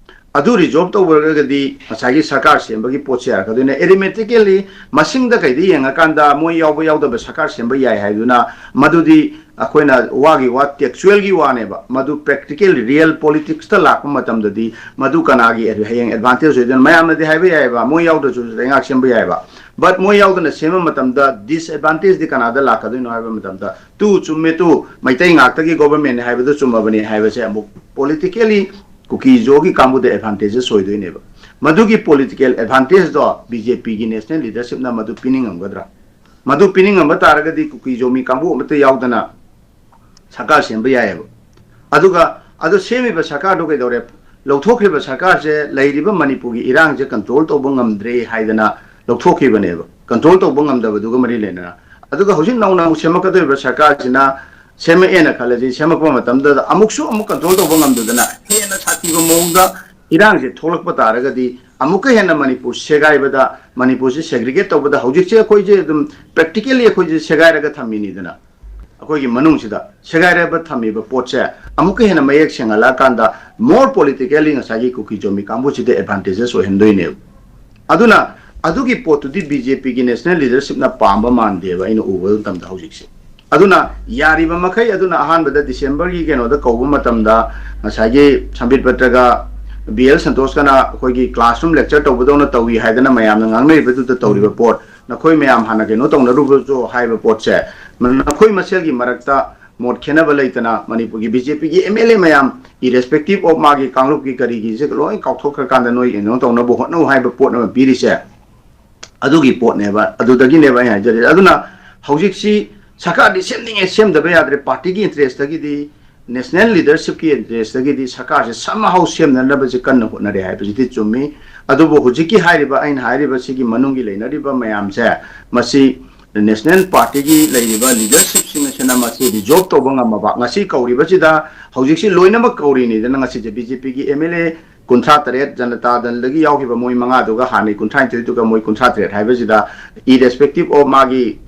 ꯑꯗꯨ ꯔꯤꯖꯣꯜꯕ ꯇꯧꯔꯒꯗꯤ ꯉꯁꯥꯏꯒꯤ ꯁꯔꯀꯥꯔ ꯁꯦꯝꯕꯒꯤ ꯄꯣꯠꯁꯦ ꯌꯥꯔꯛꯀꯗꯣꯏꯅꯦ꯫ ꯑꯦꯔꯤꯃꯦꯇꯤꯀꯦꯜꯂꯤ ꯃꯁꯤꯡꯗ ꯀꯩꯗ ꯌꯦꯡꯉꯀꯥꯟꯗ ꯃꯣꯏ ꯌꯥꯎꯕ ꯌꯥꯎꯗꯕ ꯁꯔꯀꯥꯔ ꯁꯦꯝꯕ ꯌꯥꯏ ꯍꯥꯏꯗꯨꯅ ꯃꯗꯨꯗꯤ ꯑꯩꯈꯣꯏꯅ ꯋꯥꯒꯤ ꯋꯥ, ꯇꯦꯛꯆꯨꯋꯦꯜꯒꯤ ꯋꯥꯅꯦꯕ꯫ ꯃꯗꯨ ꯄ꯭ꯔꯦꯛꯇꯤꯀꯦꯜ ꯔꯤꯌꯦꯜ ꯄꯣꯂꯤꯇꯤꯛꯁꯇ ꯂꯥꯛꯄ ꯃꯇꯝꯗꯗꯤ ꯃꯗꯨ ꯀꯅꯥꯒꯤ ꯍꯌꯦꯡ ꯑꯦꯗꯚꯥꯟꯇꯦꯖ ꯑꯣꯏꯗꯣꯏꯅꯣ? ꯃꯌꯥꯝꯅꯗꯤ ꯍꯥꯏꯕ ꯌꯥꯏꯑꯕ, ꯃꯣꯏ ꯌꯥꯎꯗ꯭ꯔꯁꯨ ꯂꯩꯉꯥꯛ ꯁꯦꯝꯕ ꯌꯥꯏꯑꯕ꯫ ꯕꯠ ꯃꯣꯏ ꯌꯥꯎꯗꯅ ꯁꯦꯝꯕ ꯃꯇꯝꯗ ꯗꯤꯁꯑꯦꯗꯚꯥꯟꯇꯦꯖꯇꯤ ꯀꯅꯥꯗ ꯂꯥꯛꯀꯗꯣꯏꯅꯣ ꯍꯥꯏꯕ ꯃꯇꯝꯗ, ꯇꯨ ꯆꯨꯝꯃꯦ, ꯇꯨ ꯃꯩꯇꯩ ꯉꯥꯛꯇꯒꯤ ꯒꯣꯕꯔꯃꯦꯟꯅꯦ ꯍꯥꯏꯕꯗꯨ ꯆꯨꯝꯃꯕꯅꯤ ꯍꯥꯏꯕꯁꯦ ꯑꯃꯨꯛ ꯄꯣꯂꯤꯇꯤꯀꯦꯜꯂꯤ ꯀꯨꯀꯤ ꯖꯣꯒꯤ ꯀꯥꯡꯕꯨꯗ ꯑꯦꯗꯚꯥꯟꯇꯦꯖꯦꯁ ꯑꯣꯏꯗꯣꯏꯅꯦꯕ꯫ ꯃꯗꯨꯒꯤ ꯄꯣꯂꯤꯇꯤꯀꯦꯜ ꯑꯦꯗꯚꯥꯟꯇꯦꯖꯇꯣ ꯕꯤ ꯖꯦ ꯄꯤꯒꯤ ꯅꯦꯁꯅꯦꯜ ꯂꯤꯗꯔꯁꯤꯞꯅ ꯃꯗꯨ ꯄꯤꯅꯤꯡꯉꯝꯒꯗ꯭ꯔꯥ? ꯃꯗꯨ ꯄꯤꯅꯤꯡꯉꯝꯕ ꯇꯥꯔꯒꯗꯤ ꯀꯨꯀꯤ ꯖꯣ ꯃꯤ ꯀꯥꯡꯕꯨ ꯑꯃꯠꯇ ꯌꯥꯎꯗꯅ ꯁꯔꯀꯥꯔ ꯁꯦꯝꯕ ꯌꯥꯏꯑꯕ꯫ ꯑꯗꯨꯒ ꯑꯗꯨ ꯁꯦꯝꯃꯤꯕ ꯁꯔꯀꯥꯔꯗꯨ ꯀꯩꯗꯧꯔꯦ? ꯂꯧꯊꯣꯛꯈ꯭ꯔꯤꯕ ꯁꯔꯀꯥꯔꯁꯦ ꯂꯩꯔꯤꯕ ꯃꯅꯤꯄꯨꯔꯒꯤ ꯏꯔꯥꯡꯁꯦ ꯀꯟꯇ꯭ꯔꯣꯜ ꯇꯧꯕ ꯉꯝꯗ꯭ꯔꯦ ꯍꯥꯏꯗꯅ ꯂꯧꯊꯣꯛꯈꯤꯕꯅꯦꯕ, ꯀꯟꯇ꯭ꯔꯣꯜ ꯇꯧꯕ ꯉꯝꯗꯕꯗꯨꯒ ꯃꯔꯤ ꯂꯩꯅꯅ꯫ ꯑꯗꯨꯒ ꯍꯧꯖꯤꯛ ꯅꯧꯅ ꯑꯃꯨꯛ ꯁꯦꯝꯃꯛꯀꯗꯧꯔꯤꯕ ꯁꯔꯀꯥꯔꯁꯤꯅ ꯁꯦꯝꯃꯛꯑꯦꯅ ꯈꯜꯂꯁꯤ, ꯁꯦꯝꯃꯛꯄ ꯃꯇꯝꯗ ꯑꯃꯨꯛꯁꯨ ꯑꯃꯨꯛ ꯀꯟꯇ꯭ꯔꯣꯜ ꯇꯧꯕ ꯉꯝꯗꯗꯅ ꯍꯦꯟꯅ ꯁꯥꯊꯤꯕ ꯃꯑꯣꯡꯗ ꯏꯔꯥꯡꯁꯦ ꯊꯣꯛꯂꯛꯄ ꯇꯥꯔꯒꯗꯤ, ꯑꯃꯨꯛꯀ ꯍꯦꯟꯅ ꯃꯅꯤꯄꯨꯔ ꯁꯦꯒꯥꯏꯕꯗ, ꯃꯅꯤꯄꯨꯔꯁꯤ ꯁꯦꯒ꯭ꯔꯤꯒꯦꯠ ꯇꯧꯕꯗ, ꯍꯧꯖꯤꯛꯁꯦ ꯑꯩꯈꯣꯏꯁꯦ ꯑꯗꯨꯝ ꯄ꯭ꯔꯦꯛꯇꯤꯀꯦꯜꯂꯤ ꯑꯩꯈꯣꯏꯁꯦ ꯁꯦꯒꯥꯏꯔꯒ ꯊꯝꯃꯤꯅꯤꯗꯅ, ꯑꯩꯈꯣꯏꯒꯤ ꯃꯅꯨꯡꯁꯤꯗ ꯁꯦꯒꯥꯏꯔꯒ ꯊꯝꯃꯤꯕ ꯄꯣꯠꯁꯦ ꯑꯃꯨꯛꯀ ꯍꯦꯟꯅ ꯃꯌꯦꯛ ꯁꯦꯡꯍꯜꯂꯛꯑꯀꯥꯟꯗ, ꯃꯣꯔ ꯄꯣꯂꯤꯇꯤꯀꯦꯜꯂꯤ ꯉꯁꯥꯏꯒꯤ ꯀꯨꯀꯤ ꯖꯣꯃꯤ ꯀꯥꯡꯕꯨꯁꯤꯗ ꯑꯦꯗꯚꯥꯟꯇꯦꯖꯦꯁ ꯑꯣꯏꯍꯟꯗꯣꯏꯅꯦꯕ꯫ ꯑꯗꯨꯅ ꯑꯗꯨꯒꯤ ꯄꯣꯠꯇꯨꯗꯤ ꯕꯤ ꯖꯦ ꯄꯤꯒꯤ ꯅꯦꯁꯅꯦꯜ ꯂꯤꯗꯔꯁꯤꯞꯅ ꯄꯥꯝꯕ ꯃꯥꯟꯗꯦꯕ, ꯑꯩꯅ ꯎꯕ ꯃꯇꯝꯗ ꯍꯧꯖꯤꯛꯁꯦ꯫ ꯑꯗꯨꯅ ꯌꯥꯔꯤꯕ ꯃꯈꯩ, ꯑꯗꯨꯅ ꯑꯍꯥꯟꯕꯗ ꯗꯤꯁꯦꯝꯕꯔꯒꯤ ꯀꯩꯅꯣꯗ ꯀꯧꯕ ꯃꯇꯝꯗ ꯉꯁꯥꯏꯒꯤ ꯁꯝꯕꯤꯠ ꯄꯇ꯭ꯔꯒ ꯕꯤ ꯑꯦꯜ ꯁꯟꯇꯣꯁꯀꯅ ꯑꯩꯈꯣꯏꯒꯤ ꯀ꯭ꯂꯥꯁꯔꯨꯝ ꯂꯦꯛꯆꯔ ꯇꯧꯕꯗꯧꯅ ꯇꯧꯏ ꯍꯥꯏꯗꯅ ꯃꯌꯥꯝꯅ ꯉꯥꯡꯅꯔꯤꯕꯗꯨꯗ ꯇꯧꯔꯤꯕ ꯄꯣꯠ, ꯅꯈꯣꯏ ꯃꯌꯥꯝ ꯍꯥꯟꯅ ꯀꯩꯅꯣ ꯇꯧꯅꯔꯨꯕꯁꯨ ꯍꯥꯏꯕ ꯄꯣꯠꯁꯦ, ꯅꯈꯣꯏ ꯃꯁꯦꯜꯒꯤ ꯃꯔꯛꯇ ꯃꯣꯠ ꯈꯦꯠꯅꯕ ꯂꯩꯇꯅ ꯃꯅꯤꯄꯨꯔꯒꯤ ꯕꯤ ꯖꯦ ꯄꯤꯒꯤ ꯑꯦꯝ ꯑꯦꯜ ꯑꯦ ꯃꯌꯥꯝ, irrespective of ꯃꯥꯒꯤ ꯀꯥꯡꯂꯨꯞꯀꯤ ꯀꯔꯤꯒꯤꯁꯦ ꯂꯣꯏ ꯀꯥꯎꯊꯣꯛꯈ꯭ꯔꯀꯥꯟꯗ ꯅꯣꯏ ꯀꯩꯅꯣ ꯇꯧꯅꯕ ꯍꯣꯠꯅꯧ ꯍꯥꯏꯕ ꯄꯣꯠ ꯑꯃ ꯄꯤꯔꯤꯁꯦ, ꯑꯗꯨꯒꯤ ꯄꯣꯠꯅꯦꯕ, ꯑꯗꯨꯗꯒꯤꯅꯦꯕ ꯑꯩꯅ ꯍꯥꯏꯖꯔꯤꯁꯦ꯫ ꯑꯗꯨꯅ ꯍꯧꯖꯤꯛꯁꯤ ꯁꯔꯀꯥꯔꯗꯤ ꯁꯦꯝꯅꯤꯡꯉꯦ, ꯁꯦꯝꯗꯕ ꯌꯥꯗ꯭ꯔꯦ, ꯄꯥꯔꯇꯤꯒꯤ ꯏꯟꯇꯔꯦꯁꯇꯒꯤꯗꯤ, ꯅꯦꯁꯅꯦꯜ ꯂꯤꯗꯔꯁꯤꯞꯀꯤ ꯏꯟꯇꯔꯦꯁꯇꯒꯤꯗꯤ ꯁꯔꯀꯥꯔꯁꯦ ꯁꯝꯍꯥꯎ ꯁꯦꯝꯅꯅꯕꯁꯦ ꯀꯟꯅ ꯍꯣꯠꯅꯔꯦ ꯍꯥꯏꯕꯁꯤꯗꯤ ꯆꯨꯝꯃꯤ꯫ ꯑꯗꯨꯕꯨ ꯍꯧꯖꯤꯛꯀꯤ ꯍꯥꯏꯔꯤꯕ, ꯑꯩꯅ ꯍꯥꯏꯔꯤꯕ ꯁꯤꯒꯤ ꯃꯅꯨꯡꯒꯤ ꯂꯩꯅꯔꯤꯕ ꯃꯌꯥꯝꯁꯦ, ꯃꯁꯤ ꯅꯦꯁꯅꯦꯜ ꯄꯥꯔꯇꯤꯒꯤ ꯂꯩꯔꯤꯕ ꯂꯤꯗꯔꯁꯤꯞꯁꯤꯡ ꯑꯁꯤꯅ ꯃꯁꯤ ꯔꯤꯖꯣꯜꯕ ꯇꯧꯕ ꯉꯝꯃꯕ, ꯉꯁꯤ ꯀꯧꯔꯤꯕꯁꯤꯗ ꯍꯧꯖꯤꯛꯁꯤ ꯂꯣꯏꯅꯃꯛ ꯀꯧꯔꯤꯅꯤꯗꯅ, ꯉꯁꯤꯁꯦ ꯕꯤ ꯖꯦ ꯄꯤꯒꯤ ꯑꯦꯝ ꯑꯦꯜ ꯑꯦ ꯀꯨꯟꯊ꯭ꯔꯥ ꯇꯔꯦꯠ ꯖꯅꯇꯥ ꯗꯜꯗꯒꯤ ꯌꯥꯎꯈꯤꯕ ꯃꯣꯏ ꯃꯉꯥꯗꯨꯒ ꯍꯥꯟꯅꯩ ꯀꯨꯟꯊ꯭ꯔꯥ ꯅꯤꯊꯣꯏꯗꯨꯒ ꯃꯣꯏ ꯀꯨꯟꯊ꯭ꯔꯥ ꯇꯔꯦꯠ ꯍꯥꯏꯕꯁꯤꯗ, irrespective of ꯃꯥꯒꯤ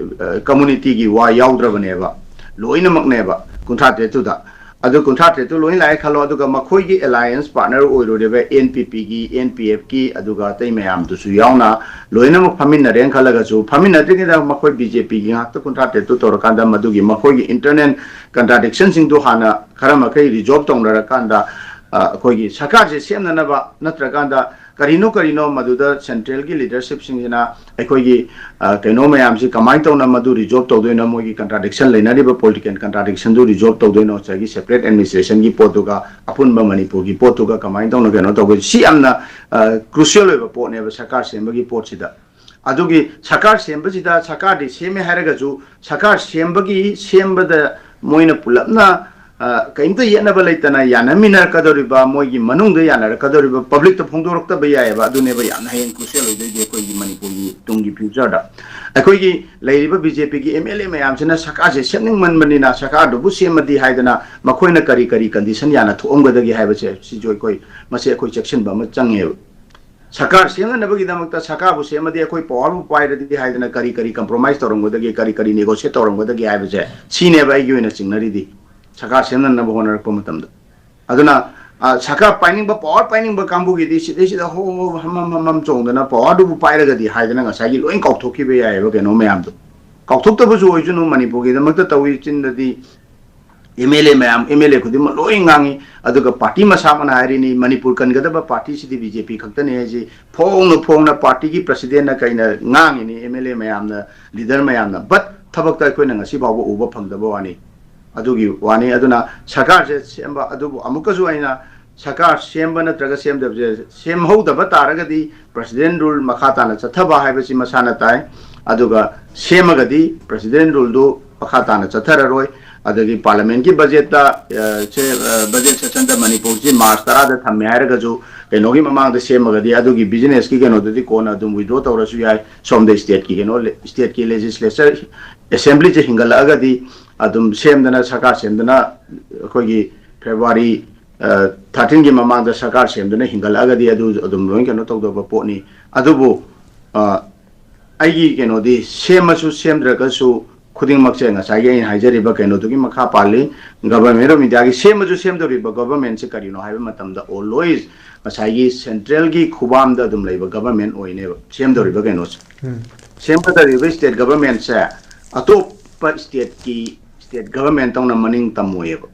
ꯀꯝꯃꯨꯅꯤꯇꯤꯒꯤ ꯋꯥ ꯌꯥꯎꯗ꯭ꯔꯕꯅꯦꯕ, ꯂꯣꯏꯅꯃꯛꯅꯦꯕ ꯀꯨꯟꯊ꯭ꯔꯥ ꯇꯔꯦꯠꯇꯨꯗ꯫ ꯑꯗꯨ ꯀꯨꯟꯊ꯭ꯔꯥ ꯇꯔꯦꯠꯇꯨ ꯂꯣꯏ ꯂꯥꯛꯑꯦ ꯈꯜꯂꯣ, ꯑꯗꯨꯒ ꯃꯈꯣꯏꯒꯤ ꯑꯦꯂꯥꯏꯌꯦꯟꯁ ꯄꯥꯔꯠꯅꯔ ꯑꯣꯏꯔꯨꯔꯤꯕ ꯑꯦꯟ ꯄꯤ ꯄꯤꯒꯤ, ꯑꯦꯟ ꯄꯤ ꯑꯦꯐꯀꯤ, ꯑꯗꯨꯒ ꯑꯇꯩ ꯃꯌꯥꯝꯗꯨꯁꯨ ꯌꯥꯎꯅ ꯂꯣꯏꯅꯃꯛ ꯐꯝꯃꯤꯟꯅꯔꯦꯅ ꯈꯜꯂꯒꯁꯨ, ꯐꯝꯃꯤꯟꯅꯗ꯭ꯔꯤꯉꯩꯗ ꯃꯈꯣꯏ ꯕꯤ ꯖꯦ ꯄꯤꯒꯤ ꯉꯥꯛꯇ ꯀꯨꯟꯊ꯭ꯔꯥ ꯇꯔꯦꯠꯇꯨ ꯇꯧꯔꯀꯥꯟꯗ ꯃꯗꯨꯒꯤ ꯃꯈꯣꯏꯒꯤ ꯏꯟꯇꯔꯅꯦꯜ ꯀꯟꯇ꯭ꯔꯥꯗꯤꯛꯁꯟꯁꯤꯡꯗꯨ ꯍꯥꯟꯅ ꯈꯔ ꯃꯈꯩ ꯔꯤꯖꯣꯜꯕ ꯇꯧꯅꯔꯀꯥꯟꯗ, ꯑ, ꯑꯩꯈꯣꯏꯒꯤ ꯁꯔꯀꯥꯔꯁꯦ ꯁꯦꯝꯅꯅꯕ ꯅꯠꯇ꯭ꯔꯀꯥꯟꯗ ꯀꯔꯤꯅꯣ ꯀꯔꯤꯅꯣ ꯃꯗꯨꯗ ꯁꯦꯟꯇ꯭ꯔꯦꯜꯒꯤ ꯂꯤꯗꯔꯁꯤꯞꯁꯤꯡꯁꯤꯅ ꯑꯩꯈꯣꯏꯒꯤ, ꯑ, ꯀꯩꯅꯣ ꯃꯌꯥꯝꯁꯤ ꯀꯃꯥꯏꯅ ꯇꯧꯅ ꯃꯗꯨ ꯔꯤꯖꯣꯜꯕ ꯇꯧꯗꯣꯏꯅꯣ, ꯃꯣꯏꯒꯤ ꯀꯟꯇ꯭ꯔꯥꯗꯤꯛꯁꯟ ꯂꯩꯅꯔꯤꯕ ꯄꯣꯂꯤꯇꯤꯀꯦꯜ ꯀꯟꯇ꯭ꯔꯥꯗꯤꯛꯁꯟꯗꯨ ꯔꯤꯖꯣꯜꯕ ꯇꯧꯗꯣꯏꯅꯣ, ꯉꯁꯥꯏꯒꯤ ꯁꯦꯄꯔꯦꯠ ꯑꯦꯗꯃꯤꯅꯤꯁꯇ꯭ꯔꯦꯁꯟꯒꯤ ꯄꯣꯠꯇꯨꯒ ꯑꯄꯨꯟꯕ ꯃꯅꯤꯄꯨꯔꯒꯤ ꯄꯣꯠꯇꯨꯒ ꯀꯃꯥꯏꯅ ꯇꯧꯅ ꯀꯩꯅꯣ ꯇꯧꯒꯣꯏ, ꯁꯤ ꯌꯥꯝꯅ, ꯑ, ꯀ꯭ꯔꯨꯁꯤꯌꯦꯜ ꯑꯣꯏꯕ ꯄꯣꯠꯅꯦꯕ ꯁꯔꯀꯥꯔ ꯁꯦꯝꯕꯒꯤ ꯄꯣꯠꯁꯤꯗ꯫ ꯑꯗꯨꯒꯤ ꯁꯔꯀꯥꯔ ꯁꯦꯝꯕꯁꯤꯗ ꯁꯔꯀꯥꯔꯗꯤ ꯁꯦꯝꯃꯦ ꯍꯥꯏꯔꯒꯁꯨ, ꯁꯔꯀꯥꯔ ꯁꯦꯝꯕꯒꯤ, ꯁꯦꯝꯕꯗ ꯃꯣꯏꯅ ꯄꯨꯂꯞꯅ ꯑ, ꯀꯩꯝꯇ ꯌꯦꯠꯅꯕ ꯂꯩꯇꯅ ꯌꯥꯅꯃꯤꯟꯅꯔꯛꯀꯗꯧꯔꯤꯕ, ꯃꯣꯏꯒꯤ ꯃꯅꯨꯡꯗ ꯌꯥꯅꯔꯛꯀꯗꯧꯔꯤꯕ ꯄꯕ꯭ꯂꯤꯛꯇ ꯐꯣꯡꯗꯣꯔꯛꯇꯕ ꯌꯥꯏꯑꯕ꯫ ꯑꯗꯨꯅꯦꯕ ꯌꯥꯝꯅ ꯍꯌꯦꯡ ꯀ꯭ꯔꯨꯁꯤꯌꯦꯜ ꯑꯣꯏꯗꯣꯏꯁꯦ ꯑꯩꯈꯣꯏꯒꯤ ꯃꯅꯤꯄꯨꯔꯒꯤ ꯇꯨꯡꯒꯤ ꯐ꯭ꯌꯨꯆꯔꯗ꯫ ꯑꯩꯈꯣꯏꯒꯤ ꯂꯩꯔꯤꯕ ꯕꯤ ꯖꯦ ꯄꯤꯒꯤ ꯑꯦꯝ ꯑꯦꯜ ꯑꯦ ꯃꯌꯥꯝꯁꯤꯅ ꯁꯔꯀꯥꯔꯁꯦ ꯁꯦꯝꯅꯤꯡꯃꯟꯕꯅꯤꯅ ꯁꯔꯀꯥꯔꯗꯨꯕꯨ ꯁꯦꯝꯃꯗꯤ ꯍꯥꯏꯗꯅ ꯃꯈꯣꯏꯅ ꯀꯔꯤ ꯀꯔꯤ ꯀꯟꯗꯤꯁꯟ ꯌꯥꯅ ꯊꯣꯛꯑꯝꯒꯗꯒꯦ ꯍꯥꯏꯕꯁꯦ ꯁꯤꯁꯨ ꯑꯩꯈꯣꯏ, ꯃꯁꯤ ꯑꯩꯈꯣꯏ ꯆꯦꯛꯁꯤꯟꯕ ꯑꯃ ꯆꯪꯉꯦꯕ꯫ ꯁꯔꯀꯥꯔ ꯁꯦꯝꯅꯅꯕꯒꯤꯗꯃꯛꯇ ꯁꯔꯀꯥꯔꯕꯨ ꯁꯦꯝꯃꯗꯤ ꯑꯩꯈꯣꯏ ꯄꯋꯥꯔꯕꯨ ꯄꯥꯏꯔꯗꯤ ꯍꯥꯏꯗꯅ ꯀꯔꯤ ꯀꯔꯤ ꯀꯝꯄ꯭ꯔꯣꯃꯥꯏꯁ ꯇꯧꯔꯝꯒꯗꯒꯦ, ꯀꯔꯤ ꯀꯔꯤ ꯅꯦꯒꯣꯁꯤꯌꯦꯠ ꯇꯧꯔꯝꯒꯗꯒꯦ ꯍꯥꯏꯕꯁꯦ ꯁꯤꯅꯦꯕ ꯑꯩꯒꯤ ꯑꯣꯏꯅ ꯆꯤꯡꯅꯔꯤꯗꯤ꯫ ꯁꯔꯀꯥꯔ ꯁꯦꯝꯅꯅꯕ ꯍꯣꯠꯅꯔꯛꯄ ꯃꯇꯝꯗ꯫ ꯑꯗꯨꯅ, ꯑ, ꯁꯔꯀꯥꯔ ꯄꯥꯏꯅꯤꯡꯕ, ꯄꯋꯥꯔ ꯄꯥꯏꯅꯤꯡꯕ ꯀꯥꯡꯕꯨꯒꯤꯗꯤ ꯁꯤꯗꯩꯁꯤꯗ ꯍꯣ ꯍꯣ ꯍꯝ ꯍꯝ ꯍꯝ ꯍꯝ ꯆꯣꯡꯗꯅ ꯄꯋꯥꯔꯗꯨꯕꯨ ꯄꯥꯏꯔꯒꯗꯤ ꯍꯥꯏꯗꯅ ꯉꯁꯥꯏꯒꯤ ꯂꯣꯏ ꯀꯥꯎꯊꯣꯛꯈꯤꯕ ꯌꯥꯏꯑꯕ ꯀꯩꯅꯣ ꯃꯌꯥꯝꯗꯣ꯫ ꯀꯥꯎꯊꯣꯛꯇꯕꯁꯨ ꯑꯣꯏꯁꯅꯨ, ꯃꯅꯤꯄꯨꯔꯒꯤꯗꯃꯛꯇ ꯇꯧꯏ꯫ ꯆꯤꯟꯗꯗꯤ ꯑꯦꯝ ꯑꯦꯜ ꯑꯦ ꯃꯌꯥꯝ, ꯑꯦꯝ ꯑꯦꯜ ꯑꯦ ꯈꯨꯗꯤꯡꯃꯛ ꯂꯣꯏ ꯉꯥꯡꯉꯤ꯫ ꯑꯗꯨꯒ ꯄꯥꯔꯇꯤ ꯃꯁꯥꯃꯛꯅ ꯍꯥꯏꯔꯤꯅꯤ, ꯃꯅꯤꯄꯨꯔ ꯀꯟꯒꯗꯕ ꯄꯥꯔꯇꯤꯁꯤꯗꯤ ꯕꯤ ꯖꯦ ꯄꯤ ꯈꯛꯇꯅꯤ ꯍꯥꯏꯁꯤ ꯐꯣꯡꯅ ꯐꯣꯡꯅ ꯄꯥꯔꯇꯤꯒꯤ ꯄ꯭ꯔꯁꯤꯗꯦꯟꯅ ꯀꯩꯅ ꯉꯥꯡꯉꯤꯅꯤ, ꯑꯦꯝ ꯑꯦꯜ ꯑꯦ ꯃꯌꯥꯝꯅ, ꯂꯤꯗꯔ ꯃꯌꯥꯝꯅ꯫ ꯕꯠ ꯊꯕꯛꯇ ꯑꯩꯈꯣꯏꯅ ꯉꯁꯤ ꯐꯥꯎꯕ ꯎꯕ ꯐꯪꯗꯕ ꯋꯥꯅꯤ꯫ ꯑꯗꯨꯒꯤ ꯋꯥꯅꯤ꯫ ꯑꯗꯨꯅ ꯁꯔꯀꯥꯔꯁꯦ ꯁꯦꯝꯕ ꯑꯗꯨꯕꯨ ꯑꯃꯨꯛꯀꯁꯨ ꯑꯩꯅ ꯁꯔꯀꯥꯔ ꯁꯦꯝꯕ ꯅꯠꯇ꯭ꯔꯒ ꯁꯦꯝꯗꯕꯁꯦ, ꯁꯦꯝꯍꯧꯗꯕ ꯇꯥꯔꯒꯗꯤ ꯄ꯭ꯔꯁꯤꯗꯦꯟ ꯔꯨꯜ ꯃꯈꯥ ꯇꯥꯅ ꯆꯠꯊꯕ ꯍꯥꯏꯕꯁꯤ ꯃꯁꯥꯅ ꯇꯥꯏ꯫ ꯑꯗꯨꯒ ꯁꯦꯝꯃꯒꯗꯤ ꯄ꯭ꯔꯁꯤꯗꯦꯟ ꯔꯨꯜꯗꯨ ꯃꯈꯥ ꯇꯥꯅ ꯆꯠꯊꯔꯔꯣꯏ꯫ ꯑꯗꯒꯤ ꯄꯥꯔꯂꯤꯌꯥꯃꯦꯟꯠꯀꯤ ꯕꯖꯦꯠꯇ, ꯑ, ꯁꯦ, ꯑ, ꯕꯖꯦꯠ ꯁꯦꯁꯟꯗ ꯃꯅꯤꯄꯨꯔꯁꯤ ꯃꯥꯔꯆ ꯇꯔꯥꯗ ꯊꯝꯃꯦ ꯍꯥꯏꯔꯒꯁꯨ ꯀꯩꯅꯣꯒꯤ ꯃꯃꯥꯡꯗ ꯁꯦꯝꯃꯒꯗꯤ ꯑꯗꯨꯒꯤ ꯕꯤꯖꯤꯅꯦꯁꯀꯤ ꯀꯩꯅꯣꯗꯨꯗꯤ ꯀꯣꯟꯅ ꯑꯗꯨꯝ ꯋꯤꯗ꯭ꯔꯣ ꯇꯧꯔꯁꯨ ꯌꯥꯏ꯫ ꯁꯣꯝꯗ ꯁ꯭ꯇꯦꯠꯀꯤ ꯀꯩꯅꯣ ꯂꯦ-, ꯁ꯭ꯇꯦꯠꯀꯤ ꯂꯦꯖꯤꯁꯂꯦꯆꯔ ꯑꯦꯁꯦꯝꯕ꯭ꯂꯤꯁꯦ ꯍꯤꯡꯒꯠꯂꯛꯑꯒꯗꯤ ꯑꯗꯨꯝ ꯁꯦꯝꯗꯅ, ꯁꯔꯀꯥꯔ ꯁꯦꯝꯗꯅ ꯑꯩꯈꯣꯏꯒꯤ ꯐꯦꯕ꯭ꯔꯨꯋꯥꯔꯤ, ꯑ, ꯊꯥꯔꯇꯤꯟꯒꯤ ꯃꯃꯥꯡꯗ ꯁꯔꯀꯥꯔ ꯁꯦꯝꯗꯨꯅ ꯍꯤꯡꯒꯠꯂꯛꯑꯒꯗꯤ ꯑꯗꯨ ꯑꯗꯨꯝ ꯂꯣꯏ ꯀꯩꯅꯣ ꯇꯧꯗꯕ ꯄꯣꯠꯅꯤ꯫ ꯑꯗꯨꯕꯨ, ꯑ, ꯑꯩꯒꯤ ꯀꯩꯅꯣꯗꯤ ꯁꯦꯝꯃꯁꯨ ꯁꯦꯝꯗ꯭ꯔꯒꯁꯨ ꯈꯨꯗꯤꯡꯃꯛꯁꯦ ꯉꯁꯥꯏꯒꯤ ꯑꯩꯅ ꯍꯥꯏꯖꯔꯤꯕ ꯀꯩꯅꯣꯗꯨꯒꯤ ꯃꯈꯥ ꯄꯥꯜꯂꯤ꯫ Government of India ꯒꯤ ꯁꯦꯝꯃꯁꯨ ꯁꯦꯝꯗꯧꯔꯤꯕ government ꯁꯦ ꯀꯔꯤꯅꯣ ꯍꯥꯏꯕ ꯃꯇꯝꯗ always ꯉꯁꯥꯏꯒꯤ central ꯒꯤ ꯈꯨꯕꯥꯝꯗ ꯑꯗꯨꯝ ꯂꯩꯕ government ꯑꯣꯏꯅꯦꯕ ꯁꯦꯝꯗꯧꯔꯤꯕ ꯀꯩꯅꯣꯁꯦ꯫ ꯎꯝ꯫ ꯁꯦꯝꯒꯗꯧꯔꯤꯕ state government ꯁꯦ ꯑꯇꯣꯞꯄ state ꯀꯤ state government ꯇꯧꯅ ꯃꯅꯤꯡ ꯇꯝꯃꯣꯏꯌꯦꯕ꯫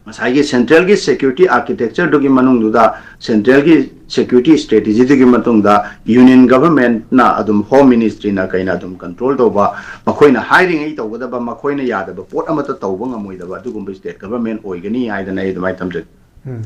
ꯉꯁꯥꯏꯒꯤ central ꯒꯤ security architecture ꯗꯨꯒꯤ ꯃꯅꯨꯡꯗꯨꯗ, central ꯒꯤ security strategy ꯗꯨꯒꯤ ꯃꯇꯨꯡꯗ union government ꯅ ꯑꯗꯨꯝ, Home Ministry ꯅ ꯀꯩꯅ ꯑꯗꯨꯝ control ꯇꯧꯕ, ꯃꯈꯣꯏꯅ ꯍꯥꯏꯔꯤꯉꯩ ꯇꯧꯒꯗꯕ, ꯃꯈꯣꯏꯅ ꯌꯥꯗꯕ ꯄꯣꯠ ꯑꯃꯠꯇ ꯇꯧꯕ ꯉꯝꯃꯣꯏꯗꯕ ꯑꯗꯨꯒꯨꯝꯕ state government ꯑꯣꯏꯒꯅꯤ ꯍꯥꯏꯗꯅ ꯑꯩ ꯑꯗꯨꯃꯥꯏꯅ ꯊꯝꯖꯒꯦ꯫ ꯎꯝ꯫